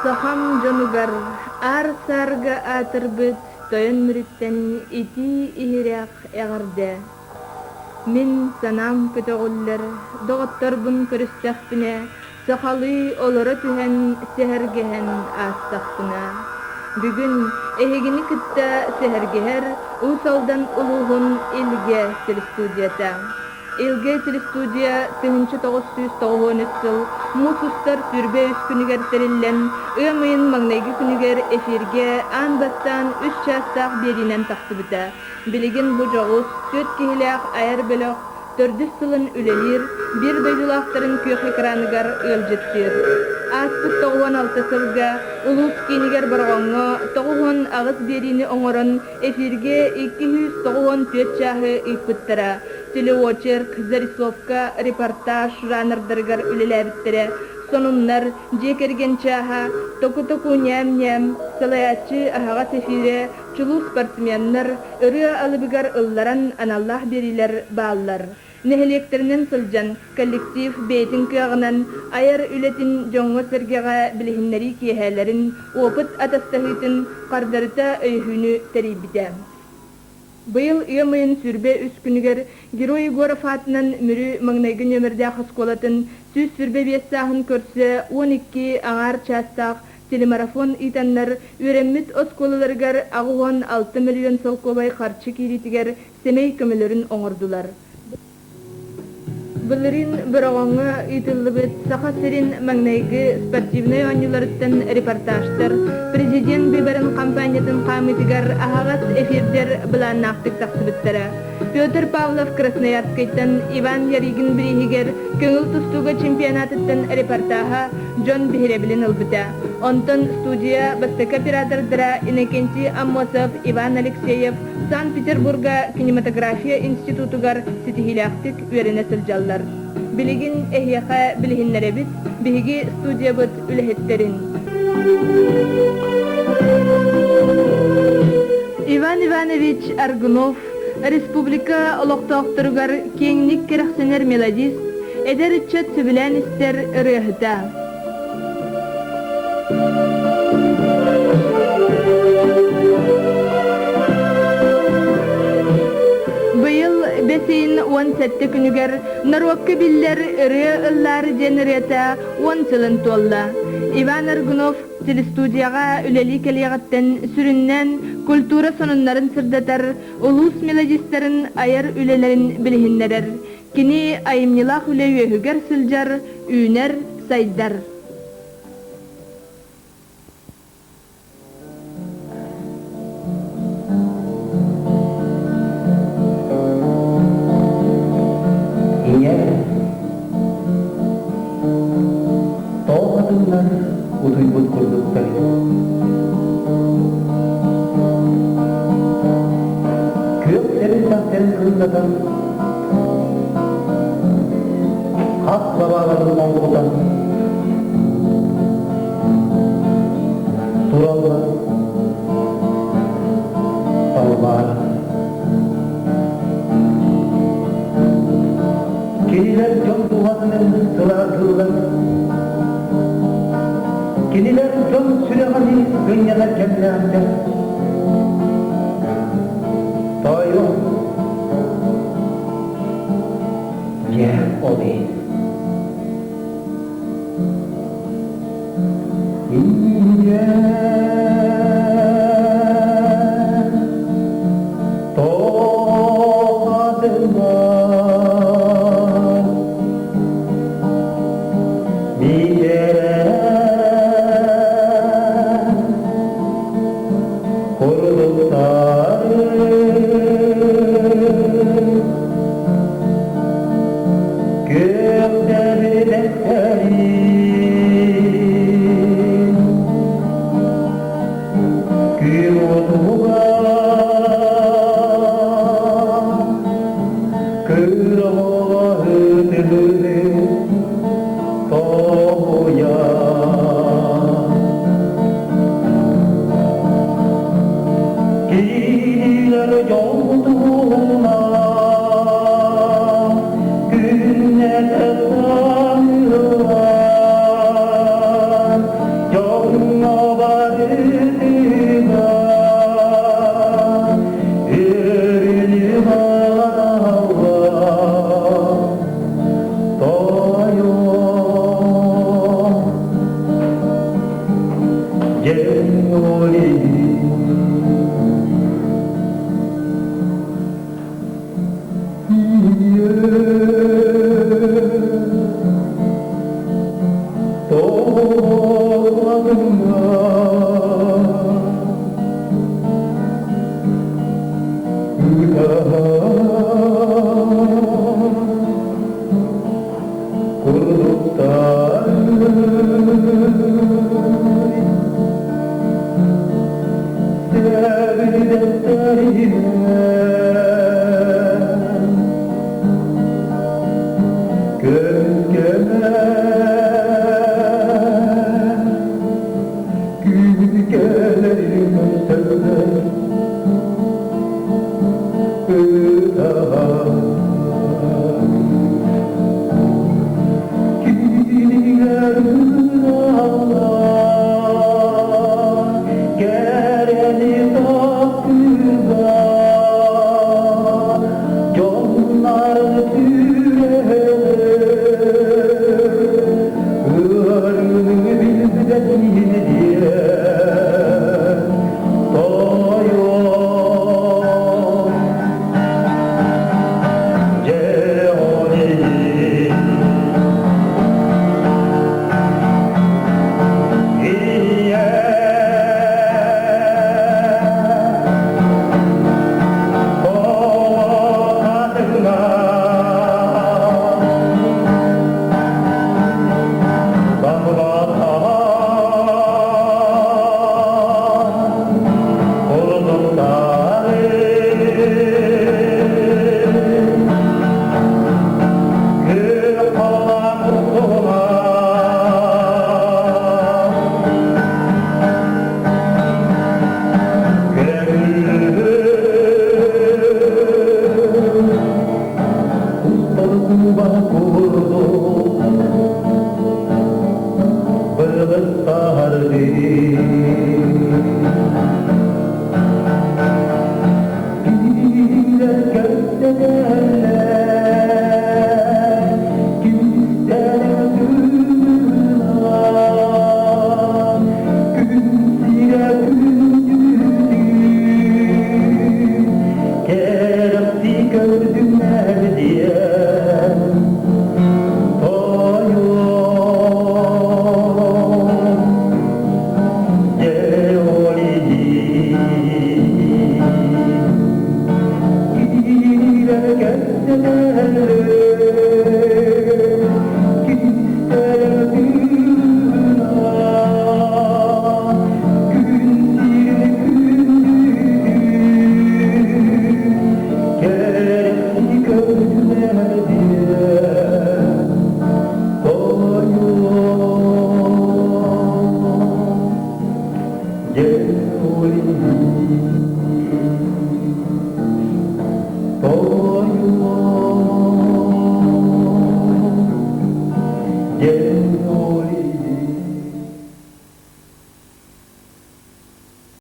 Сахам дьонугар аар-саарга аатырбыт Тойон Мүрүттэн итии-иһирэх эҕэрдэ! Мин санаам көтөҕүллэр, доҕотторбун көрүстэхпинэ, сахалыы олоро түһэн сэһэргэһэн аастахпына. Бүгүн эһигини кытта сэһэргэһэр Уус Алдан улууһун Илгэ телестудията. Илгэ телестудия 1993 сыл муус устар 23 күнүгэр тэриллэн, ыам ыйын маҥнайгы күнүгэр эфиргэ аан бастаан үс чаастаах биэриинэн тахсыбыта. Билигин бу дьоҕус, түөрт киһилээх айар бөлөх төрдүс сылын үлэлиир, биир дойдулаахтарын күөх экраныгар ыалдьыттыыр. Ааспыт 96 сылга улуус киинигэр Бороҕоҥҥо 98 биэриини оҥорон, эфиргэ 294 чааһы ыыппыттара. Телеочерк, зарисовка, репортаж жанрдарыгар үлэлээбиттэрэ. Сонуннар, дьиэ кэргэн чааһа, току-току ньээм-ньээм, салайааччы аһаҕас эфирэ, чулуу спортсменнар ырыа алыбыгар ылларан аналлаах биэриилэр бааллар. Нэһилиэктэринэн сылдьан коллектив бэйэтин кыаҕынан айар үлэтин дьоҥҥо-сэргэҕэ билиһиннэрии киэһээлэрин, опыт атастаһыытын хардарыта өйөһүүнү тэрийбитэ. Быйыл ыам ыйын 23 күнүгэр Герой Егоров аатынан Мүрү маҥнайгы нүөмэрдээх оскуолатын 125 сааһын көрсө 12 аҥаар чаастаах телемарафон ыытаннар, үөрэммит оскуолаларыгар 86 мөлүйүөн солкуобай харчы киириитигэр сэмэй көмөлөрүн оҥордулар. Былырыын Бороҕоҥҥо ыытыллыбыт Саха сирин маҥнайгы спортивнай оонньууларыттан репортажтар президент быыбарын хампаанньатын хаамыытыгар аһаҕас эфирдэр былааннаахтык тахсыбыттара. Петр Павлов Красноярскайтан Иван Ярыгин бирииһигэр көҥүл тустууга чемпионатыттан репортаһа дьон биһирэбилин ылбыта. Онтон студия бастакы оператордара Иннокентий Аммосов, Иван Алексеев Санкт-Петербурга кинематография институтугар ситиһиилээхтик үөрэнэ сылдьаллар. Билигин эһиэхэ билиһиннэрэбит биһиги студиябыт үлэһиттэрин. Иван Иванович Аргунов республика олохтоохторугар киэҥник кэрэхсэнэр мелодист, эдэр ыччат сөбүлээн истэр ырыаһыта. Быйыл бэс ыйын 17 күнүгэр норуокка биллэр Ырыа ыллаары диэн ырыата уон сылын туолла. Иван Аргунов телестудияҕа үлэлии кэлиэҕиттэн сүрүннээн культура сонуннарын сырдатар, улуус мелодистарын айар үлэлэрин билиһиннэрэр. Кини айымньылаах үлэ үөһүгэр сылдьар, үүнэр, сайдар. Ийэ тоҕо хатыҥнар утуйбут курдуктар Күөх сэрин-сахтарын кырдатан хас лабааларын оҥкутан тураллар талбаара. Кинилэр дьон дууһатынан сылаатыыллар. Кинилэр дьон сүрэҕин кынньанар кэмнээхтэр. Тоойуом, дьэ ол иһин. Ийэ тоҕатыгар миигин курдуктары Күөхтэрин күн уотугар кыраһытыгы тоһуйар. Дьэ,